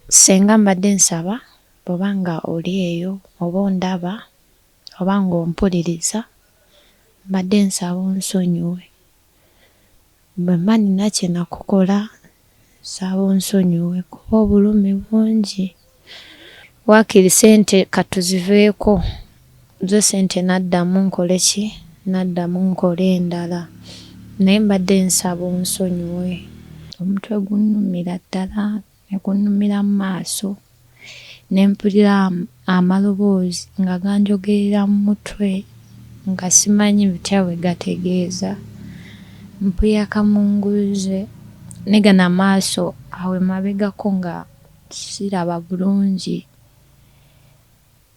Ssenga mbadde nsaba bw'oba nga oli eyo oba ondaba oba ng'ompuliriza mbadde nsaba onsonyiwe. Bwe mba nina kye nakukola nsaba onsonyiwe kuba obulumi bungi. Waakiri ssente katuziveeko zo ssente naddamu nkole ki naddamu nkole endala naye mbadde nsaba onsonyiwe. Omutwe gunnumira ddala ne gunnumira mu maaso ne mpulira amaloboozi nga ganjogerera mu mutwe nga simanyi butya bwe gategeeza. Mpulira kamunguluze ne gano amaaso awo emabegako nga siraba bulungi.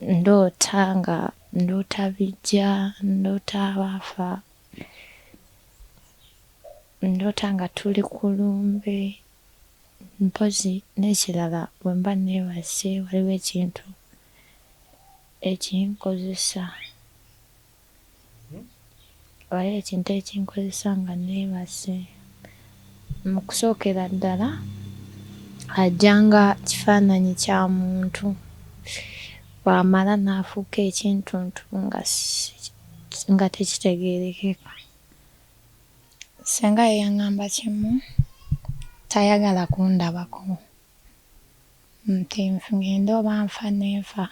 Ndoota nga ndoota biggya, ndoota abaafa. Ndoota nga tuli ku lumbe mpozzi n'ekirala bwe mba neebase waliwo ekintu ekinkozesa, waliwo ekintu ekinkozesa nga neebase. Mu kusookera ddala ajja nga kifaananyi kya muntu, bw'amala n'afuuka ekintuntu nga tekitegeerekeka. Ssenga ye yangamba kimu, tayagala kundabako nti ngende oba nfa ne nfa.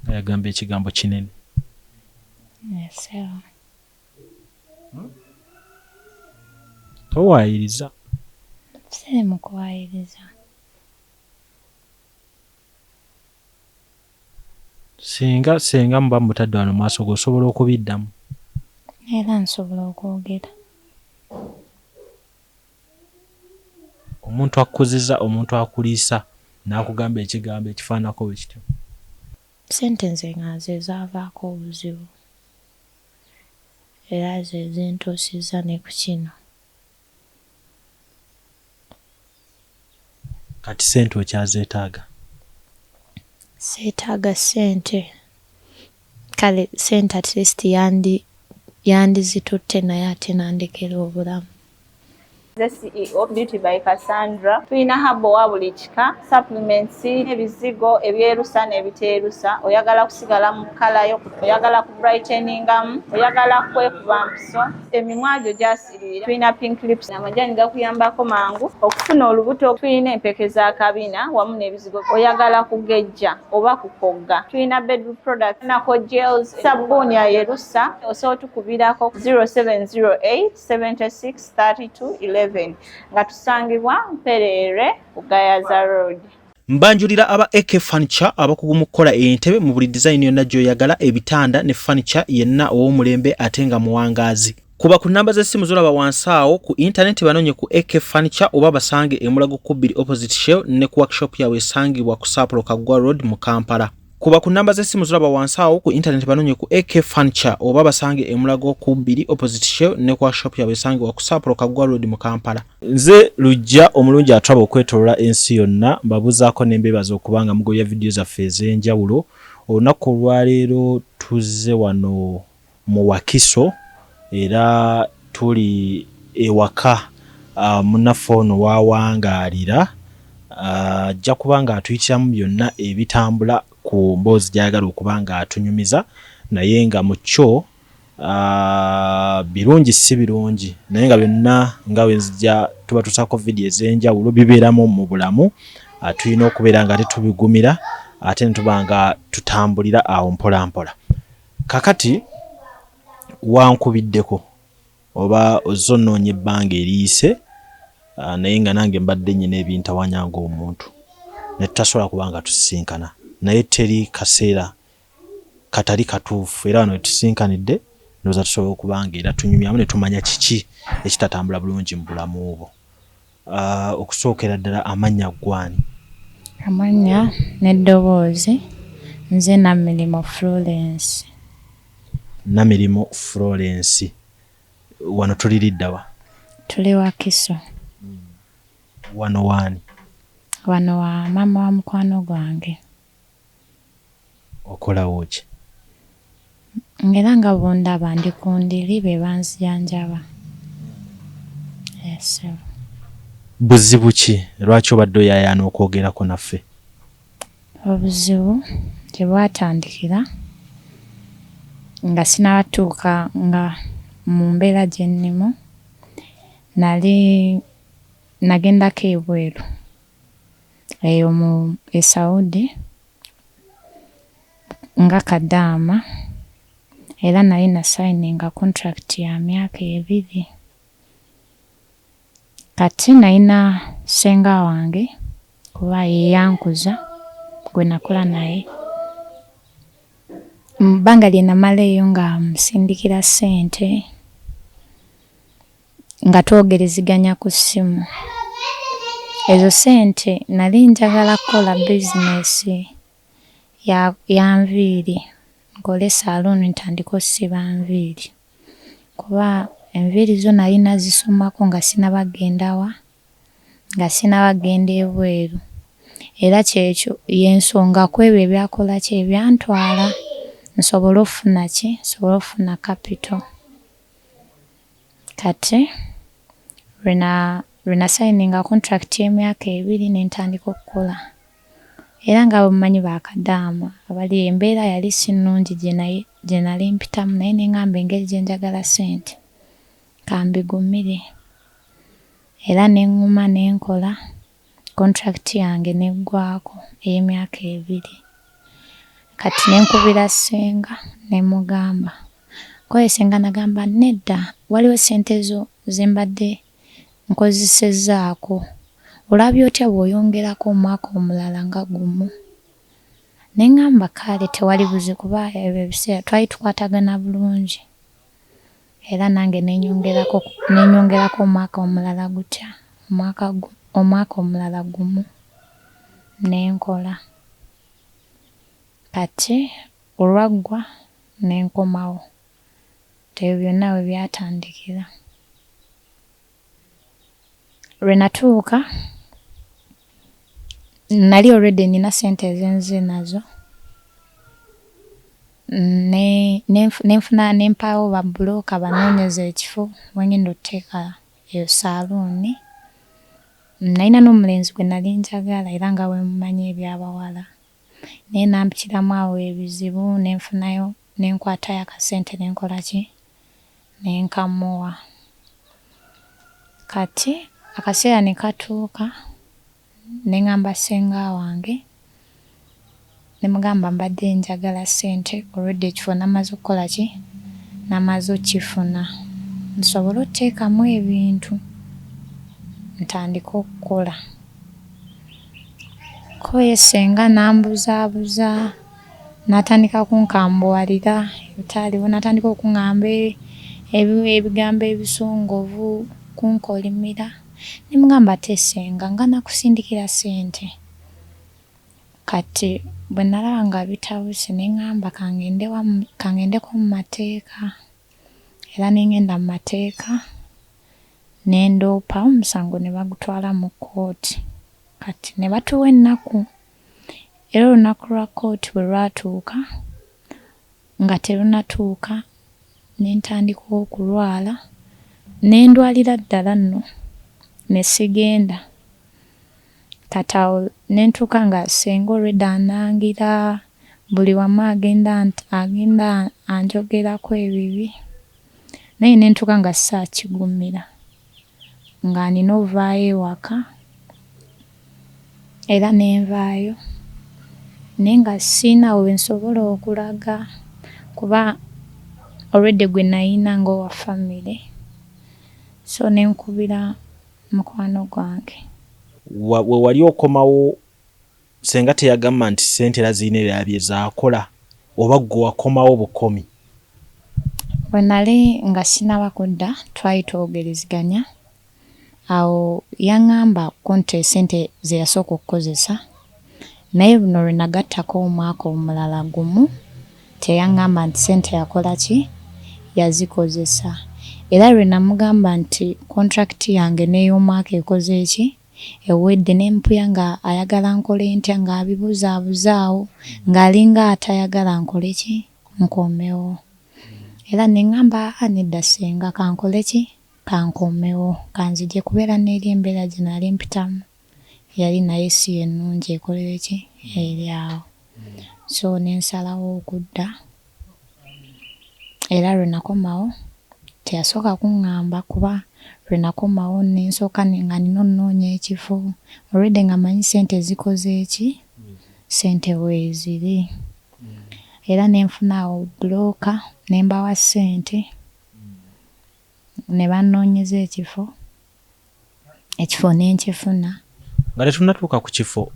Nga yagamba ekigambo kinene. Ssebo. Towaayiriza. Siri mu kuwaayiriza. Singa senga muba mutadde wano maaso go osobola okubiddamu? Era nsobola okwogera. Omuntu akukuzizza, omuntu akuliisa n'akugamba ekigambo ekifaananako bwe kityo. Ssente nze nga ze zaavaako obuzibu era ze zintuusizza ne ku kino. Kati ssente okyazeetaaga? Seetaaga ssente. Kale ssente at least yandi yandizitutte naye ate n'andekera obulamu. Nze CEO Beauty by Cassandra. Tulina habo wa buli kika, supplements, ebizigo ebyerusa n'ebiteerusa. Oyagala kusigala mu kkala yo, oyagala ku brighteningamu, oyagala kwekuba mpiso, emimwa gyo gyasiriira. Tulina pink lips, amajaani gakuyambako mangu okufuna olubuto. Tulina empeke za kabina wamu n'ebizigo. Oyagala kugejja oba kukogga. Tulina bedroom products, nako gels, sabbuuni ayerusa. Osobola otukubirako 0708 76 32 11 nga tusangibwa Mpereerwe ku Gayaza Road. Mbanjulira aba AK Furniture abakugu mu kukola entebe mu buli design yonna gy'oyagala, ebitanda ne furniture yenna ow'omulembe ate nga muwangaazi. Kuba ku nnamba z'essimu z'olaba wansi awo ku intaneti banoonye ku AK Furniture oba basange e Mulago ku bbiri opposite Shell ne ku workshop yaabwe esangibwa ku Saapolo Kaggwa Road mu Kampala. Kuba ku nnamba z'essimu z'olaba wansi awo ku intaneti banoonye ku AK Furniture oba basange e Mulago ku bbiri opposite Shell ne ku workshop yaabwe esangibwa ku Saapolo Kaggwa Road mu Kampala. Nze Lujja omulungi atulaba okwetolola ensi yonna mbabuzaako ne mbeebaza okuba nga mugobya vidiyo zaffe ez'enjawulo. Olunaku olwaleero tuzze wano mu Wakiso era tuli ewaka munnaffe ono w'awangaalira. Ajja kuba ng'atuyitiramu byonna ebitambula ku mboozi gy'ayagala okuba ng'atunyumiza naye nga mu kyo birungi si birungi naye nga byonna nga bwe nzija tubatuusaako vidiyo ez'enjawulo bibeeramu mu bulamu tulina okubeera nga ate tubigumira ate ne tuba nga tutambulira awo mpolampola. Kakati wankubiddeko oba ozze onnoonya ebbanga eriyise naye nga nange mbadde nnyina ebintawanya ng'omuntu ne tutasobola kuba nga tusisinkana naye teri kaseera katali katuufu era wano wetusisinkanidde ndowooza tusobola okuba nga era tunyumyamu ne tumanya kiki ekitatambula bulungi mu bulamu bwo. Okusookera ddala amannya ggwe ani? Amannya n'eddoboozi nze Namirimu Florence. Namirimu Florence, wano tuli lidda wa? Tuli Wakiso. Wano waani? Wano wa maama wa mukwano gwange. Okolawo ki? Ng'era nga bw'ondaba ndi ku ndiri be banzijanjaba. Yes ssebo. Buzibu ki? Lwaki obadde oyayaana okwogerako naffe? Obuzibu gye bwatandikira nga sinabatuuka nga mu mbeera gye nnimu, nali nagendako ebweru eyo mu e Saudi nga kadaama era nali nasayininga contract ya myaka ebiri. Kati nalina ssenga wange kuba yeyankuza gwe nakula naye. Mu bbanga lye namala eyo nga musindikira ssente nga twogerezeganya ku ssimu. Ezo ssente nali njagala kukola bizinesi ya nviiri nkole saluuni ntandike osiba nviiri kuba enviiri zo nali nazisomako nga sinaba genda wa nga sinaba genda ebweru era kyekyo y'ensonga ku ebyo ebyakola ki ebyantwala nsobole okufuna ki nsobole okufuna kapito. Kati lwe nasayininga kontulakiti y'emyaka ebiri ne ntandika okukola era nga bwe mumanyi bakadaama abali embeera yali si nnungi gye nali mpitamu naye ne ngamba engeri gye njagala ssente kambigumire era ne ŋŋuma ne nkola kontulakiti yange n'eggwaako ey'emyaka ebiri. Kati ne nkubira ssenga ne mugamba ko ye ssenga n'agamba nedda waliwo ssente zo ze mbadde nkozesezzaako olabye otya bw'oyongerako omwaka omulala nga gumu? Ne ŋŋamba kale tewali buzibu kuba ebyo ebiseera twali tukwatagana bulungi. Era nange nenyongerako nenyongerako omwaka omulala gutya omwaka omwaka omulala gumu nenkola kati olwaggwa nenkomawo ebyo byonna we byatandikira. Lwe natuuka nali already nina ssente ezenze nazo nenfuna nempawo ba bbulooka bannoonyeze ekifo we ngenda otteeka eyo saaluuni. Nalina n'omulenzi gwe nali njagala era nga bwe mumanyi eby'abawala naye n'ampitiramu awo ebizibu ne nfunayo ne nkwatayo akasente ne nkola ki ne nkamuwa. Kati akaseera ne katuuka ne ŋŋamba ssenga wange ne mugamba mbadde njagala ssente already ekifo namaze okukola ki namaze okkifuna nsobole otteekamu ebintu ntandike okukola. Ko ye ssenga n'ambuzaabuza n'atandika kunkambuwalira ebitaaliwo n'atandika okuŋŋamba ebigambo ebisongovu kunkolimira ne mugamba ate ssenga nga nakusindikira ssente. Kati bwe nalaba nga bitabuse ne ŋŋamba kangendeko mu mateeka era ne ŋŋenda mu mateeka ne ndoopa omusango ne bagutwala mu kkooti. Kati ne batuwa ennaku era olunaku lwa kkooti bwe lwatuuka nga terunnatuuka ne ntandika okulwala ne ndwalira ddala nno ne sigenda. Kati awo ne ntuuka nga ssenga already anangira buli wamu agenda agenda anjogerako ebibi naye ne ntuuka nga sikyakigumira nga nina ovaayo ewaka era ne nvaayo naye nga siyina we nsobola okulaga kuba already gwe nayina ng'owa famire so ne nkubira mukwano gwange. We wali okomawo ssenga teyagamba nti ssente era zirina ebirala bye zaakola oba ggwe wakomawo bukomi? Bwe nali nga sinnaba kudda twali twogerezeganya awo yaŋŋamba ko nti ssente ze yasooka okukozesa naye luno lwe nagattako omwaka omulala gumu teyaŋŋamba nti ssente yakola ki yazikozesa era lwe namugamba nti kontulakiti yange n'ey'omwaka ekoze ki ewedde ne mpuya nga ayagala nkole ntya ng'abibuzaabuza awo ng'alinga atayagala nkole ki nkomewo era ne ŋŋamba aa nedda ssenga kankole ki Kankomewo, kanzije kubeera n'eri embeera gye nali mpitamu yali naye si ennungi ekolere ki eri awo. So ne nsalawo okudda era lwe nakomawo teyasooka kuŋŋamba kuba lwe nakomawo ne nsooka nga nina onoonya ekifo already nga mmanyi ssente zikoze ki, ssente weeziri era ne nfuna awo bbulooka ne mbawa ssente. Ne bannoonyeza ekifo, ekifo ne nkifuna. Nga tetunnatuuka ku kifo,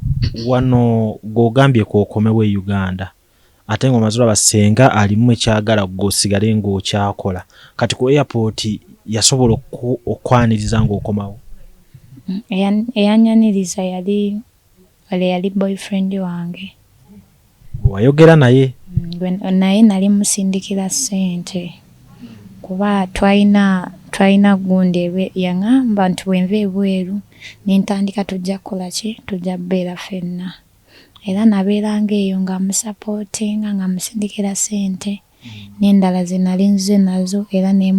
wano gw'ogambye k'okomewo e Uganda ate ng'omaze olaba ssenga alimu ekyagala ggwe osigale ng'okyakola, kati ku airport yasobola okukwaniriza ng'okomawo? Eyannyaniriza yali yali boyfriend wange. Gwe wayogera naye? Naye nali musindikira ssente kuba twalina twalina gundi yaŋŋamba nti bwenva ebweru ne ntandika tujja kukola ki, tujja kubeera ffenna. Era nabeeranga eyo nga musapootinga nga musindikira ssente n'endala ze nali nzize nazo era ne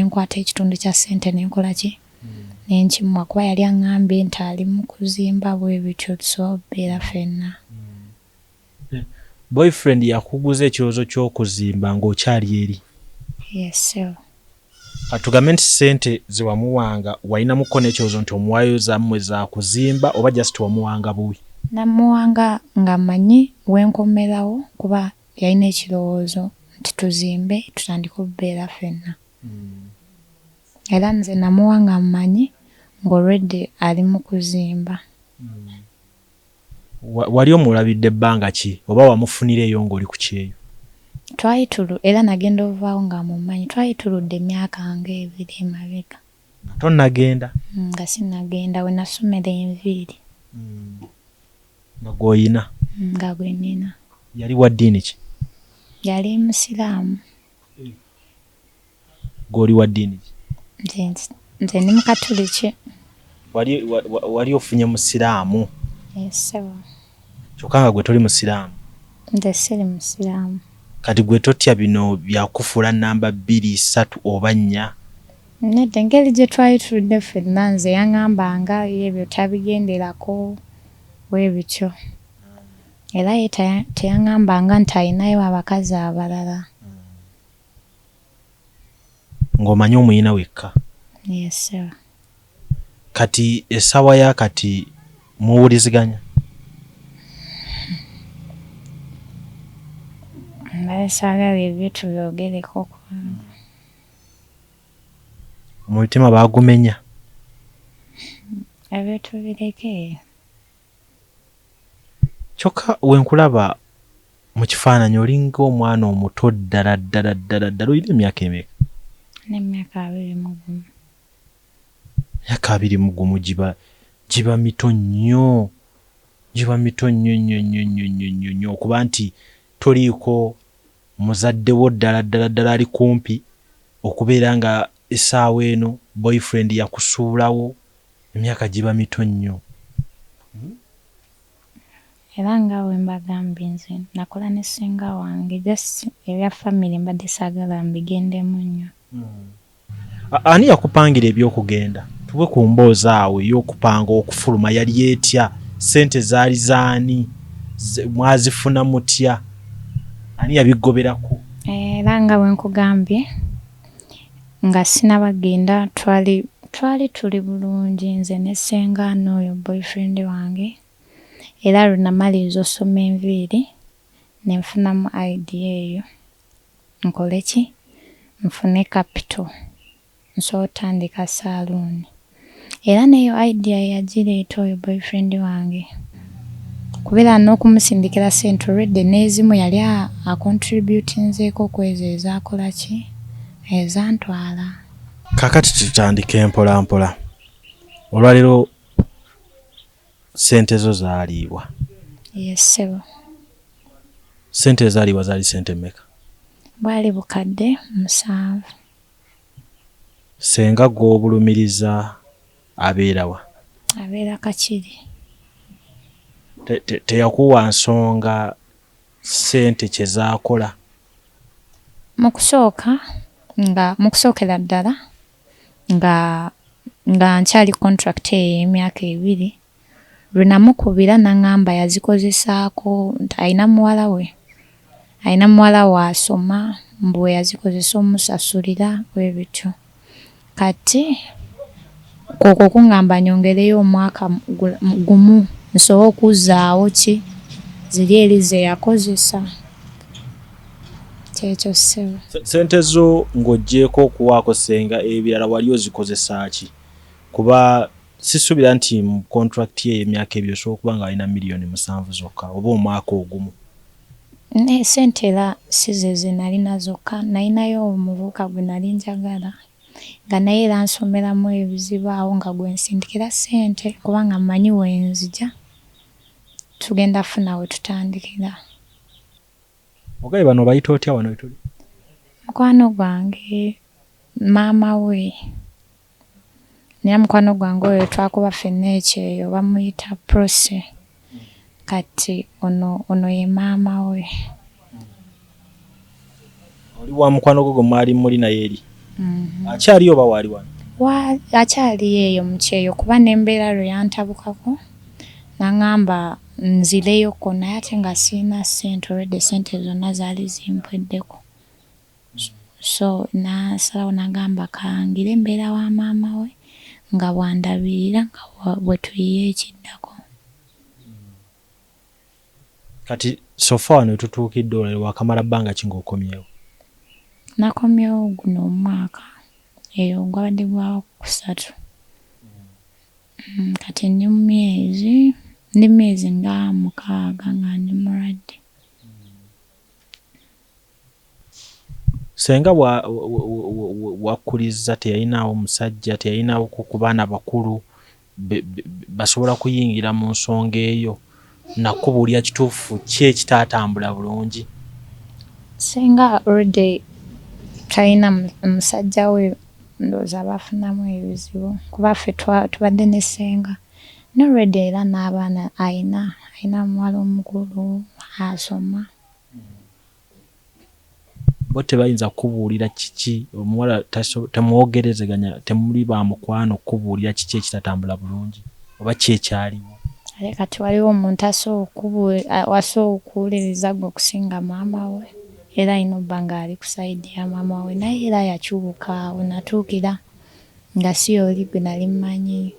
nkwata ekitundu kya ssente ne nkola ki, ne nkimuwa kuba yali aŋŋambye nti ali mu kuzimba bwe bityo tusobole okubeera ffenna. Boyfriend yakuguza ekirowoozo ky'okuzimba ng'okyali eri? Yes ssebo. Katugambe nti ssente ze wamuwanga walinamuko n'ekirowoozo nti omuwaayo zammwe za kuzimba oba just wamuwanga buwi? Namuwanga nga mmanyi we nkomerawo kuba yalina ekirowoozo nti tuzimbe tutandike okubeera ffenna. Era nze namuwa nga mmanyi ng'already ali mu kuzimba. Wali omulabidde bbanga ki oba wamufunira eyo ng'oli ku kyeyo? Twali tulu era nagenda ovaawo nga mumanyi twali tuludde emyaka ng'ebiri emabega. Nga tonnagenda? Nga sinnagenda we nasomera enviiri. Nga gw'oyina? Nga gwe nnina. Yali wa ddiini ki? Yali musiraamu. Ggwe oli wa ddiini ki? Nze ndi mukatuliki. Wali wali ofunye musiraamu? Yes ssebo. Kyokka nga gwe toli musiraamu? Nze siri musiraamu. Kati gwe totya bino bya kukufuula nnamba bbiri, ssatu oba nnya? Nedda, engeri gye twali tuludde ffenna nze yaŋŋambanga ye ebyo tabigenderako bwe bityo. Era ye teyaŋŋambanga nti alinayo abakazi abalala. Ng'omanyi omuyina wekka? Yes sir. Kati essaawa ya kati muwuliziganya? Mbadde saagala ebyo tubyogereko kubanga. Omutima baagumenya? Ebyo tubireke. Kyokka we nkulaba mu kifaananyi olinga omwana omuto ddala ddala ddala ddala olina emyaka emeka? Nina emyaka 21. Emyaka 21 giba giba mito nnyo giba mito nnyo nnyo nnyo nnyo nnyo nnyo nnyo okuba nti toliiko muzadde wo ddala ddala ddala ali kumpi okubeera nga essaawa eno boyfriend yakusuulawo emyaka giba mito nnyo. Era nga bwe mbagambye nze nakola ne ssenga wange just ebya famire mbadde saagala mbigendemu nnyo. Ani yakupangira eby'okugenda? Tuwe ku mboozi awo ey'okupanga okufuluma yali etya? Ssente zaali z'ani? Mwazifuna mutya? Ani yabigoberako? Era nga bwe nkugambye nga sinnaba genda twali twali tuli bulungi nze ne ssenga n'oyo boyfriend wange era lwe namaliriza ossoma enviiri ne nfunamu idea eyo nkole ki, nfune capital nsobole ottandika saaluuni. Era n'eyo idea yagireeta oyo boyfriend wange kubeera n'okumusindikira ssente already n'ezimu yali acontributinzeeko kw'ezo ezaakola ki, ezantwala. Kaakati tutandike mpola mpola. Olwaleero ssente zo zaaliibwa? Yes ssebo. Ssente ezaaliibwa zaali ssente mmeka? Bwali 7000. Ssenga gw'obulumiriza abeera wa? Abeera Kakiri. Teyakuwa nsonga ssente kye zaakola? Mu kusooka nga mu kusookera ddala Nga nkyali contract eyo ey'emyaka 2, lwe namukubira n'aŋŋamba yazikozesaako nti alina muwala we, alina muwala we asoma, mbu we yazikozesa omusasulira bwe bityo. Kati kwokwo okuŋŋamba nyongereyo omwaka gumu nsobole okuzzaawo ki ziri eri ze yakozesa. Kyekyo ssebo. Ssente zo ng'oggyeeko okuwaako ssenga, ebirala wali ozikozesa ki? Kuba sisuubira nti mu contract ye ey'emyaka 2 osobola okuba nga walina 7 million zokka oba omwaka ogumu. Ne ssente era si ze ze nalina zokka, nalinayo omuvubuka gwe nali njagala nga naye era nsomeramu ebizibu awo nga gwe nsindikira ssente kubanga mmanyi we nzija tugenda funa we tutandikira. Ogaye bano obayita otya wano wetuli? Mukwano gwange maama we, naye mukwano gwange oyo twakuba ffenna ekyeyo bamuyita Prossy. Kati ono ye maama we. Oli wa mukwano gwo gwe mwali muli naye eri? Akyaliyo oba waali wano? Akyali eyo mu kyeyo kuba n'embeera lwe yantabukako n'aŋŋamba nzireyoko naye ate nga sirina ssente, already ssente zonna zaali zimpweddeko. So n'asalawo n'agamba kangire embeera wa maama we nga bw'andabirira nga bwe tuyiiya ekiddako. Kati so far wano wetutuukidde olwo wakamala bbanga ki ng'okomyewo? Nakomyewo guno omwaka, eyo gwabadde gwa kusatu. Kati ndi mu myezi nga 6 nga ndi mulwadde. Ssenga wakuliza teyalinaawo musajja, teyalinaawo ku baana bakulu basobola kuyingira mu nsonga eyo nakubuulira kituufu ki ekitaatambula bulungi? Ssenga already talina musajja we, ndowooza bafunamu ebizibu kuba ffe tubadde ne ssenga ne already era n'abaana ayina, ayina muwala omukulu asoma. Bo tebayinza kukubuulira kiki omuwala temwogerezeganya, temuli ba mukwano kukubuulira kiki ekitatambula bulungi oba ki ekyaliwo? Ate kati waliwo omuntu asobola okuwuliriza gwe okusinga maama we, era alina obba ng'ali ku side ya maama we, naye era yakyuka we natuukira nga si y'oli gwe nali mmanyi.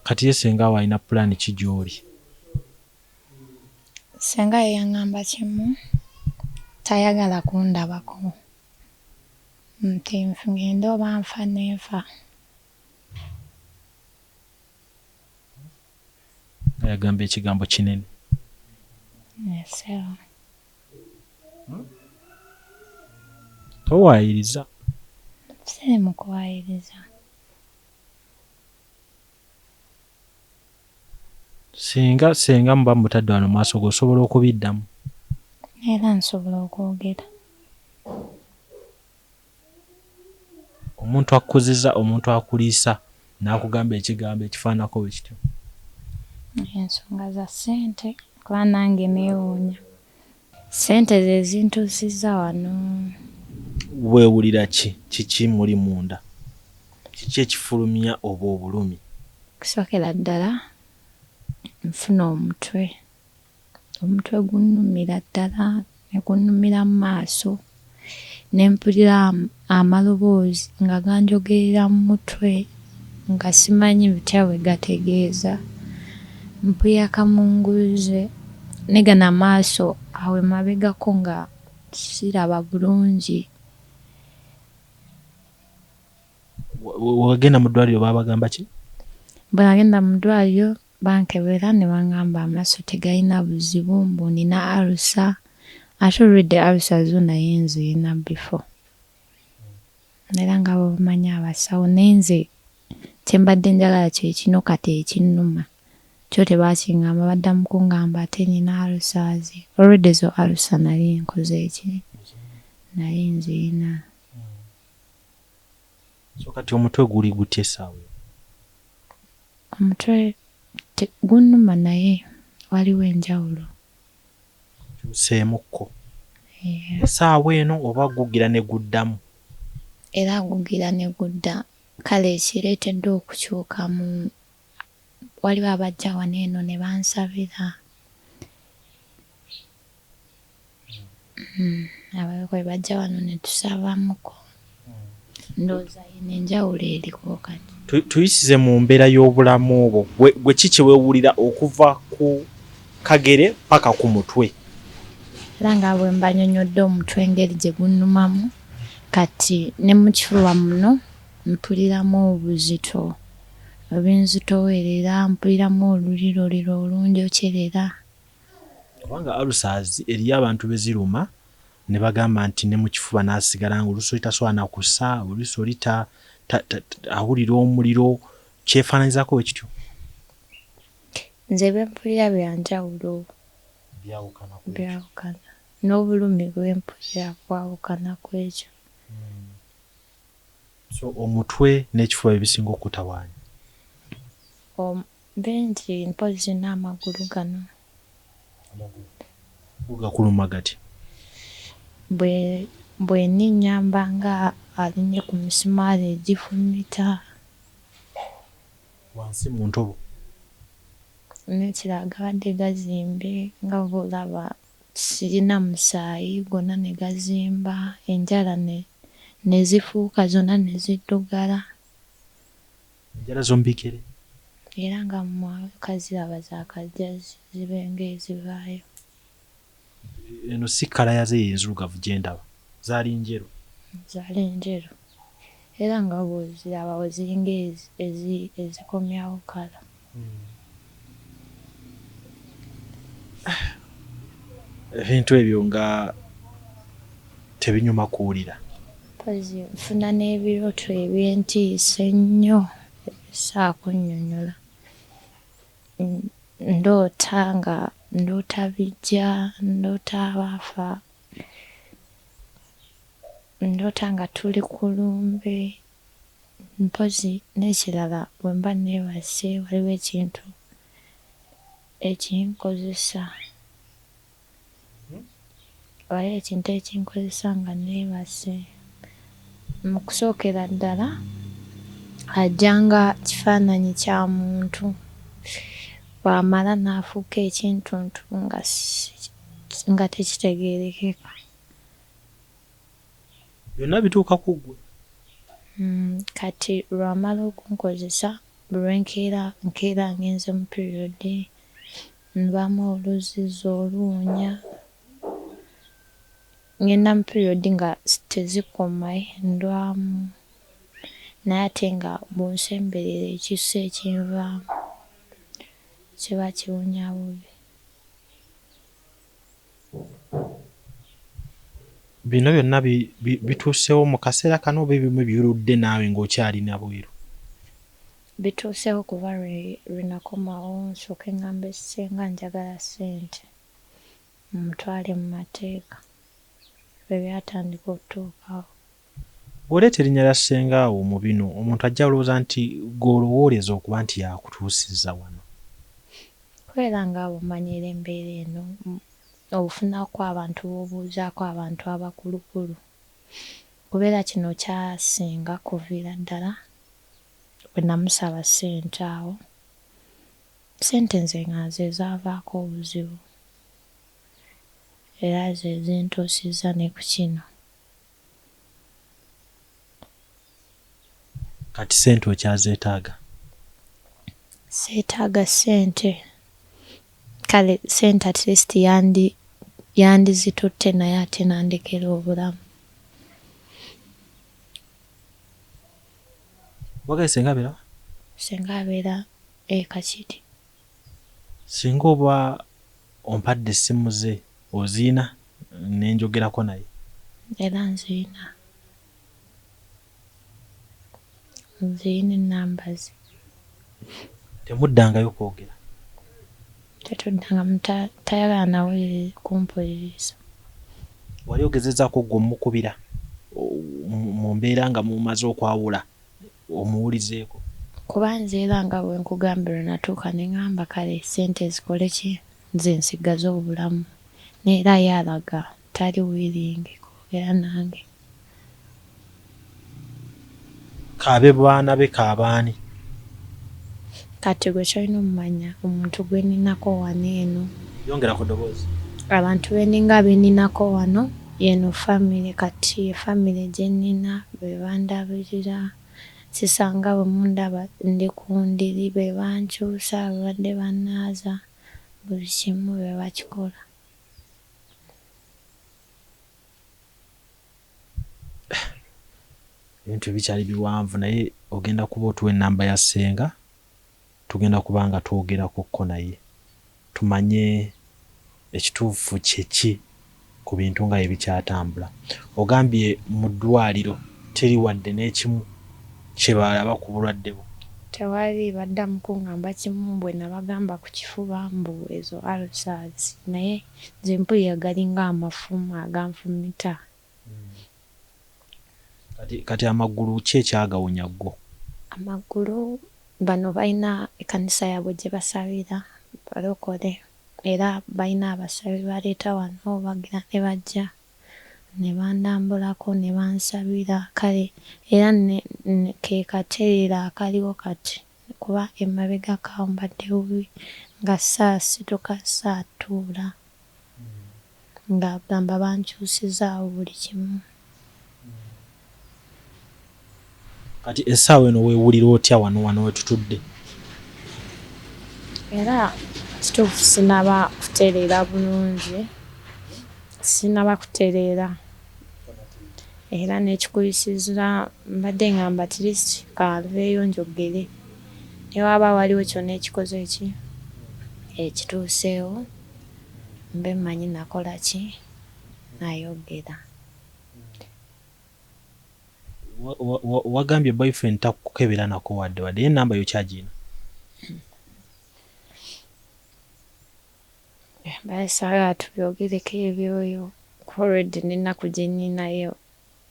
Kati ye ssenga wo alina pulaani ki gy'oli? Ssenga ye yaŋŋamba kimu, tayagala kundabako nti ngende oba nfa ne nfa. Nga yagamba ekigambo kinene. Ssebo. Towaayiriza. Siri mu kuwaayiriza. Singa ssenga muba mutadde wano mu maaso go osobola okubiddamu? Era nsobola okwogera. Omuntu akukuzizza, omuntu akuliisa n'akugamba ekigambo ekifaananako bwe kityo. Ensonga za ssente kuba nange neewuunya. Ssente ze zintuusizza wano. Weewulira ki? Kiki muli munda? Kiki ekifulumya obwo obulumi? Okusookera ddala nfuna omutwe. Omutwe gunnumira ddala ne gunnumira mu maaso, ne mpulira amaloboozi nga ganjogerera mu mutwe nga simanyi bitya bwe gategeeza. Mpulira kamunguze ne gano amaaso awo emabegako nga siraba bulungi. Wagenda mu ddwaliro baabagamba ki? Bwe nagenda mu ddwaliro bankebera ne bangamba amaaso tegalina buzibu, mbu nina ulcer, ate already ulcer zo naye nzirina before. Era nga bwe bamanyi abasawo, naye nze kye mbadde njagala kye kino kati ekinnuma kyo tebaakingamba, baddamu kungamba ate nina ulcers. Already zo ulcer nali nkoze ki? Nali nzirina. So kati omutwe guli gutya essaawa eno? Omutwe gunnuma naye waliwo enjawulo. Kyuseemukko. Essaawa eno oba gugira ne guddamu? Era gugira ne gudda. Kale ekireetedde okukyukamu, waliwo abajja wano eno ne bansabira. Abalokole bajja wano ne tusabamuko. Ndowooza yino enjawulo eriko kati. Tuyisize mu mbeera y'obulamu bwo, gwe ki kye weewulira okuva ku kagere paka ku mutwe? Era nga bwe mbanyonyodde omutwe engeri gye gunnumamu, kati ne mu kifuba muno mpuliramu obuzito ebinzitoowerera, mpuliramu oluliroliro olunjokyerera. Kubanga ulcers eriyo abantu be ziruma ne bagamba nti ne mu kifuba n'asigala nga oluusi oli tasobola na kussa, oluusi oli awulira omuliro, kyefaananyizaako bwe kityo? Nze bye mpulira bya njawulo. Byawukana ku ekyo. Byawukana. N'obulumi bwe mpulira bwawukana ku ekyo. So omutwe n'ekifuba bye bisinga okukutawaanya? Bingi mpozzi n'amagulu gano. Amagulu go gakuluma gatya? Bwe nninnya mba nga alinnye ku misumaali egifumita. Wansi mu ntobo? N'ekirala gabadde gazimbye nga bw'olaba sirina musaayi gonna ne gazimba, enjala ne zifuuka zonna ne ziddugala. Enjala z'omu bigere? Era nga mwakaziraba zaakajja zibe ng'ezivaayo. Eno si kkala yazo eyo enzirugavu gye ndaba, zaali njeru? Zaali njeru. Era nga bw'oziraba ziringa ezikomyawo kkala. Ebintu ebyo nga tebinyuma kuwulira. Mpozzi nfuna n'ebirooto eby'entiisa ennyo ebisobola kunnyonnyola. Ndoota nga ndoota bijja, ndoota abaafa, ndoota nga tuli ku lumbe. Mpozzi n'ekirala bwe mba neebase waliwo ekintu ekinkozesa. Waliwo ekintu ekinkozesa nga neebase. Mu kusookera ddala ajja nga kifaananyi kya muntu, bw'amala n'afuuka ekintuntu nga tekitegeerekeka. Byonna bituuka ku ggwe? Kati lw'amala okunkozesa buli lwe nkeera, nkeera ngenze mu period, nvaamu oluzzi oluwunya. Ngenda mu period nga tezikoma ndwamu naye ate nga bw'onsemberera ekisu ekinvaamu kiba kiwunya bubi. Bino byonna bituuseewo mu kaseera kano oba ebimu birudde naawe ng'okyali nabweru? Bituuseewo kuva lwe nakomawo nsooke ŋŋambe ssenga njagala ssente mutwale mu mateeka lwe byatandika okutuukawo. Bw'oleeta erinnya lya ssenga wo mu bino omuntu ajja kulowooza nti gw'olowooleza okuba nti y'akutuusizza wano. Kubeera nga bw'omanyiira embeera eno ofunako abantu b'obuuzaako abantu abakulukulu kubeera kino kyasinga kuviira ddala bwe namusaba ssente awo. Ssente nze nga ze zaavaako obuzibu era ze zintuusizza ne ku kino. Kati ssente okyazeetaaga? Seetaaga ssente. Kale ssente at least yandizitutte naye ate n'andekera obulamu. Wagambye ssenga abeera wa? Ssenga abeera e Kakiri. Singa oba ompadde essimu ze oziyina ne njogerako naye? Era nziyina. Nziyina ennamba ze. Temuddangayo kwogera? Tetuddangamu tayagala nawe kumpuliriza. Wali ogezezzaako ggwe omukubira mu mbeera nga mumaze okwawula omuwulizeeko? Kuba nze era nga bwe nkugambye lwe natuuka ne ŋŋamba kale ssente zikole ki nze nsigaze obulamu naye era ye alaga Tali willing kwogera nange. Kaabe baana be kaabaani. Kati gwe kyolina omumanya omuntu gwe ninako wano eno. Yongera ku ddoboozi. Abantu beninga beninako wano yeno family kati family gyenina bebandabirira sisanga bwemundaba ndi ku ndiri bebankyusa babadde banaaza buli kimu bebakikola. Ebintu bikyali biwanvu naye ogenda kuba otuwa ennamba ya ssenga tugenda kuba nga twogerakokko naye tumanye ekituufu kyeki ku bintu nga ebikyatambula. Ogambye mu ddwaliro teri wadde n'ekimu kye balaba ku bulwadde bwo. Tewali baddamu kungamba kimu bwe nabagamba ku kifuba mbu ezo ulcers naye nze mpulira galinga amafumu aganfumita. Kati amagulu ki ekyagawonya go? Amagulu bano balina ekkanisa yaabwe gye basabira balokole era balina abasabi baleeta wano bagira ne bajja ne bandambulako ne bansabira kale era ke katereera akaliwo kati kuba emabegako awo mbadde bubi nga saasituka saatuula nga gamba bankyusizaawo buli kimu. Kati essaawa eno weewulira otya wano wano wetutudde? Era kituufu sinaba kutereera bulungi, sinaba kutereera era n'ekikubisizza mbadde ngamba at least kanveeyo njogere ne waba waliwo kyonna ekikoze ki ekituuseewo mbe mmanyi nakola ki nayogera. Wagambye boyfriend takukebera nako wadde wadde ye ennamba yo kyagirina? Mbaye saagala tubyogereko ebyoyo kuba already n'ennaku gye nninayo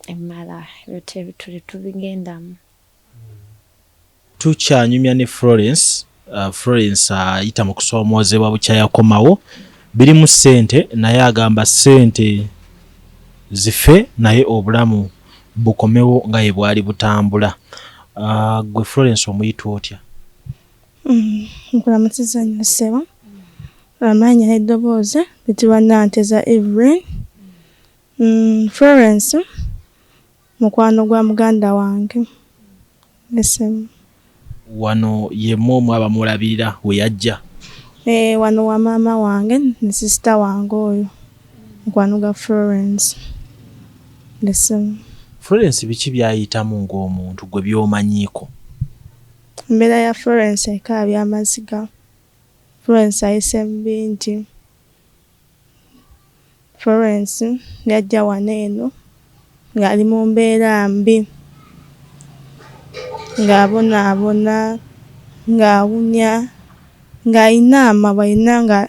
emmala ebyo tebituli tubigendamu. Tukyanyumya ne Florence. Florence ayita mu kusoomoozebwa bukya yakomawo birimu ssente naye agamba ssente zife naye obulamu bukomewo nga ye bwali butambula. Gwe Florence omuyita otya? Nkulamusiza nnyo ssebo. Amannya n'eddoboozi bitibwa Nanteza Evelyn. Florence mukwano gwa muganda wange ssebo. Wano yemwe omu abamulabirira we yajja? Wano wa maama wange ne sister wange oyo mukwano gwa Florence ssebo. Florence biki by'ayitamu ng'omuntu gwe by'omanyiiko? Embeera ya Florence ekaabya amaziga. Florence ayise mu bingi. Florence yajja wano eno ng'ali mu mbeera mbi, ng'abonaabona, ng'awunya, ng'alina amabwa alina nga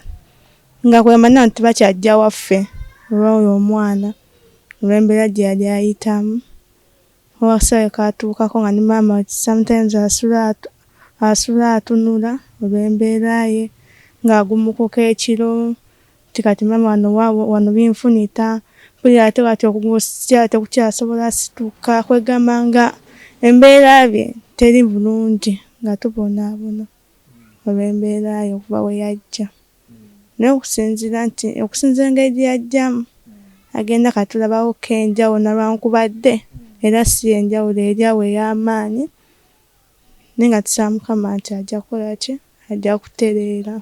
nga kwegamba nti tebakyajja waffe olw'oyo omwana olw'embeera gye yali ayitamu. Akaseera katuukako nga ne maama sometimes asula atunula olw'embeera ye, ng'agumukuka ekiro nti kati maama wano wano binfunita, mpulira ate kati okugulu tekukyasobola situka, kwegamba nga embeera ye teri bulungi nga tubonaabona olw'embeera ye okuva we yajja. Naye okusinziira nti okusinziira engeri gye yajjamu agenda kati tulabawokko enjawulo newankubadde era si y'enjawulo eri awo ey'amaanyi naye nga tusaba Mukama nti ajja kukola ki ajja kutereera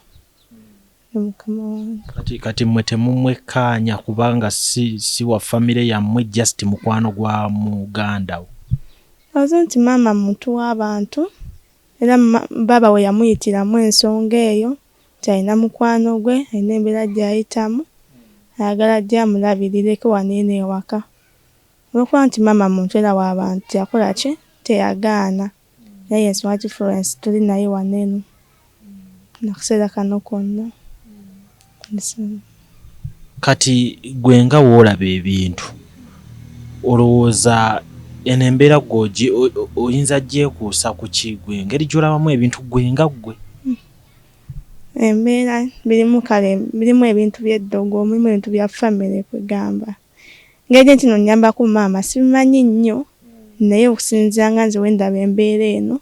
Mukama wange. Kati mmwe temumwekkaanya kubanga si wa famire yammwe just mukwano gwa muganda wo? Ozi nti maama muntu w'abantu era baaba we yamuyitiramu ensonga eyo nti alina mukwano gwe alina embeera gy'ayitamu ayagala ajje amulabirireko wano eno ewaka. Olw'okuba nti maama muntu era w'abantu teyakola ki teyagaana naye y'ensonga lwaki Florence tuli naye wano eno akaseera kano konna. Kati gwe nga w'olaba ebintu olowooza eno embeera gwe oyinza gyekuusa ku ki gwe engeri gy'olabamu ebintu gwe nga ggwe? Embeera birimu kale birimu ebintu by'eddogo, mulimu ebintu bya famire kwegamba. Engeri nti no nnyambako maama sibimanyi nnyo naye okusinziira nga nze wendaba embeera eno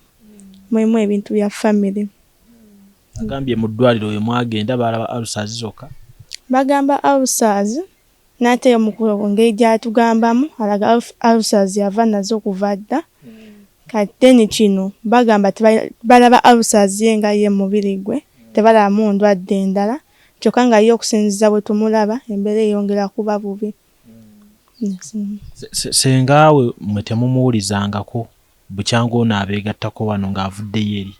mulimu ebintu bya famire. Agambye mu ddwaliro we mwagenda baalaba ulcers zokka? Bagamba ulcers n'ate omukulu engeri gy'atugambamu alaga ulcers yava nazo kuva dda kati then kino bagamba balaba ulcers ye nga ye mubiri gwe tebalabamu ndwadde ndala kyokka nga ye okusinziira bwe tumulaba embeera eyongera kuba bubi. Ssenga we mwe temumuwulizangako bukyanga ono abeegattako wano ng'avuddeyo eri?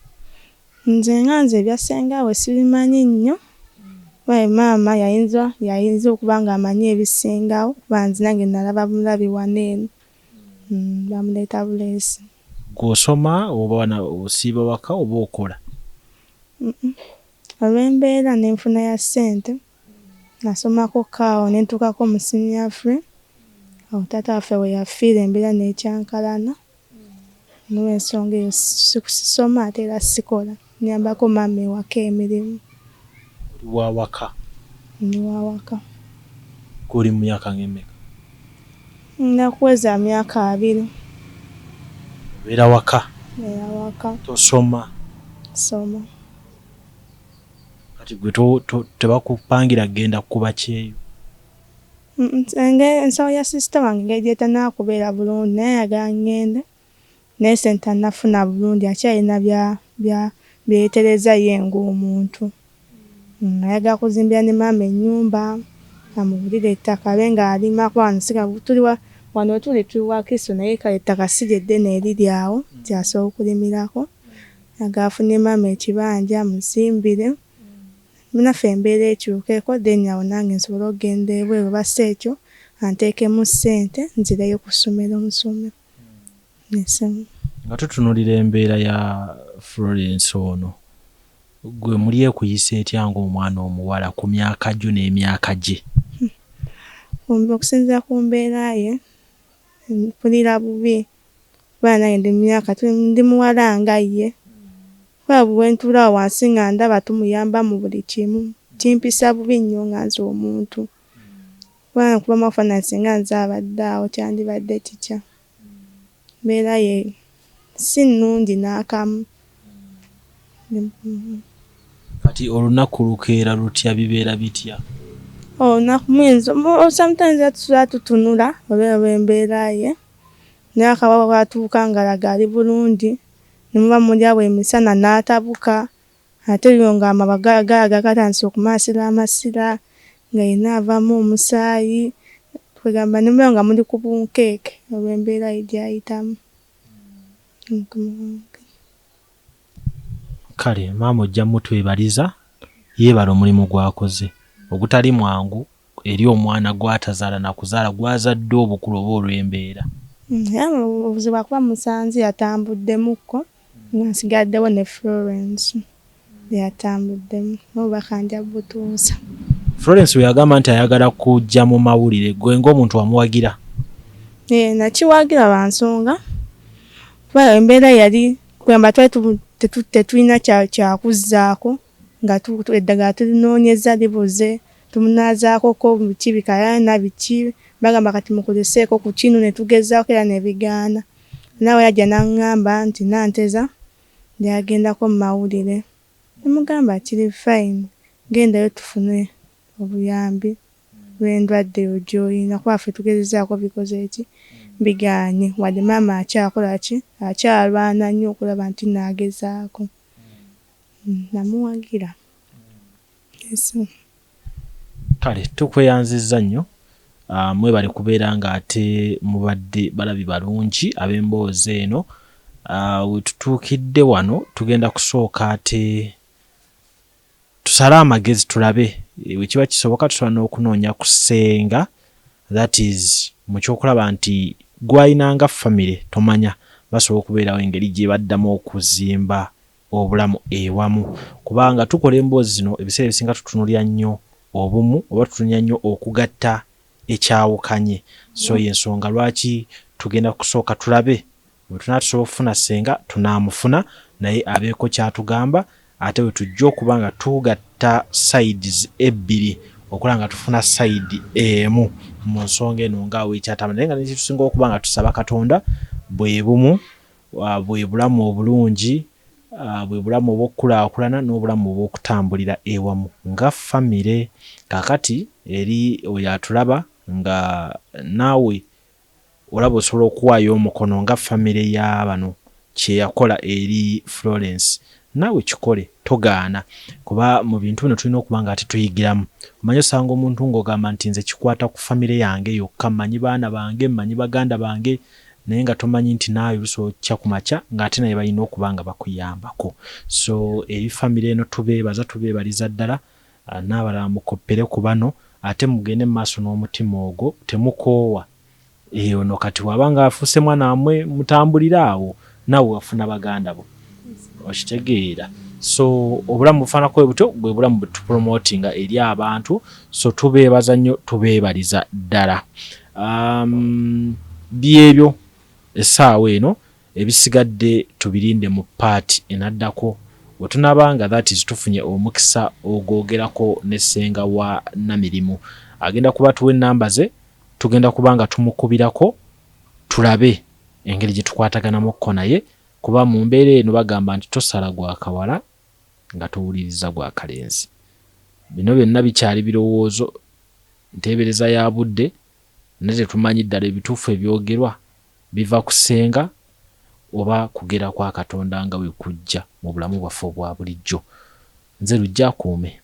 Nze nga nze ebya ssenga we sibimanyi nnyo kuba ye maama yayinza yayinza okuba ng'amanyi ebisingawo kuba nze nange nalaba bulabi wano eno bamuleeta buleesi. Ggwe osoma oba osiiba waka oba okola? Olw'embeera n'enfuna ya ssente nasomako ko awo ne ntuukako mu senior three awo taata waffe we yafiira embeera n'ekyankalana n'olwensonga eyo sisoma ate era sikola nnyambako maama ewaka emirimu. Oli wa waka? Ndi wa waka. Ggwe oli mu myaka ng'emeka? Ngenda kuweza myaka abiri. Obeera waka? Mbeera waka. Tosoma? Soma. Kati gwe tebakupangira kugenda kukuba kyeyo? Ensawo ya sister wange engeri gy'etannaba kubeera bulungi naye ayagala ŋŋende naye ssente tannafuna bulungi akyalina bya bye yeetereza ye ng'omuntu. Ayagala kuzimbira ne maama ennyumba, amugulire ettaka abe ng'alima kuba wano tuli wano we tuli tuli Wakiso naye kale ettaka si lye ddene eriri awo nti asobola okulimirako. Ayagala afunire maama ekibanja amuzimbire naffe embeera ekyukeko then awo nange nsobole okugenda ebweru oba si ekyo anteekemu ssente nzireyo ku ssomero nsome. Nga tutunuulira embeera ya Florence ono, ggwe muli ekuyisa etya ng'omwana omuwala ku myaka gyo n'emyaka gye? Okusinziira ku mbeera ye mpulira bubi kuba nange ndi mu myaka ndi muwala nga ye kuba bwe ntuula awo wansi nga ndaba tumuyamba mu buli kimu kimpisa bubi nnyo nga nze omuntu kuba nkubamu akafaananyi singa nze abadde awo kyandibadde kitya. Embeera ye si nnungi n'akamu. Kati olunaku lukeera lutya bibeera bitya? Olunaku muyinza sometimes tusula tutunula olw'embeera ye naye akaba bw'atuuka ng'alaga ali bulungi ne muba muli awo emisana n'atabuka ate yo ng'amabwa galaga gatandise okumansira amasira nga yenna avaamu omusaayi kwegamba ne mubeera nga muli ku bunkenke olw'embeera ye gy'ayitamu. Kale maama ojja mutwebaliza yeebale omulimu gw'akoze ogutali mwangu eri omwana gw'atazaala na kuzaala gw'azadde obukulu oba olw'embeera. Era obuzibu akuba musanze yatambuddemukko nga nsigaddewo ne Florence yatambuddemu n'obubaka nja butuusa. Florence bwe yagamba nti ayagala kujja mu mawulire ggwe ng'omuntu wamuwagira? Eh, nakiwagira lwa nsonga kuba embeera yali kugamba twali tetulina kyakuzzaako nga eddagala tulinoonyeza libuze tumunaazaakoko biki bikayana biki bagamba kati mukozeseeko ku kino ne tugezaako era ne bigaana. Naawe yajja n'aŋŋamba nti Nanteza yagendako mu mawulire ne mugamba kiri fine gendayo tufune obuyambi lw'endwadde eyo gy'olina kuba ffe tugezezzaako bikoze ki bigaanye wadde maama akyakola ki akyalwana nnyo okulaba nti nno agezaako. Namuwagira. Kale tukweyanzizza nnyo mwebale kubeera nga ate mubadde balabi balungi ab'emboozi eno. Wetutuukidde wano tugenda kusooka ate tusale amagezi tulabe bwekiba kisoboka tusobola n'okunoonya ku ssenga that is mu ky'okulaba nti gw'alina nga famire tomanya basobola okubeerawo engeri gye baddamu okuzimba obulamu ewamu kubanga tukola emboozi zino ebiseera ebisinga tutunulira nnyo obumu oba tutunulira nnyo okugatta ekyawukanye so y'ensonga lwaki tugenda kusooka tulabe bwe tunaba tusobola okufuna ssenga tunaamufuna naye abeeko ky'atugamba. ate bwe tujja okuba nga tugatta sides ebbiri okulaba nga tufuna side emu mu nsonga eno nga wekyatamba naye nga nekitusinga okuba nga tusaba Katonda bwe bumu bwe bulamu obulungi bwe bulamu obw'okukulaakulana n'obulamu obw'okutambulira ewamu nga famire. Kaakati eri oyo atulaba nga naawe olaba osobola okuwaayo omukono nga famire ya bano kye yakola eri Florence naawe kikole togaana kuba mu bintu bino tulina okuba nga ate tuyigiramu. Omanyi osanga omuntu ng'ogamba nti nze kikwata ku famire yange yokka mmanyi baana bange mmanyi baganda bange naye nga tomanyi nti naawe lusobola okukya ku makya ng'ate naye balina okuba nga bakuyambako. So eri famire eno tubeebaza tubeebaliza ddala n'abalala mukoppere ku bano ate mugende mu maaso n'omutima ogwo temukoowa. Eh, ono kati waba nga afuuse mwana wamwe mutambulire awo naawe wafuna baganda bo okitegeera so obulamu bufaanako bwe butyo bwe bulamu bwe tupromotinga eri abantu so tubeebaza nnyo tubeebaliza ddala um, byebyo essaawa eno Ebisigadde tubirinde mu part enaddako wetunaba nga that is tufunye omukisa ogwogerako ne ssenga wa Namirimu. Agenda kuba atuwa enamba ze tugenda kuba nga tumukubirako tulabe engeri gyetukwataganamu ko naye kuba mumbeera eno bagamba nti tosala gwa kawala nga towulirizza gwa kalenzi. Bino byonna bikyali birowoozo, nteebereza ya budde naye tetumanyi ddala ebituufu ebyogerwa Biva ku ssenga oba kugera kwa Katonda nga bwe kujja mu bulamu bwaffe obwa bulijjo. Nze Luggya akuume.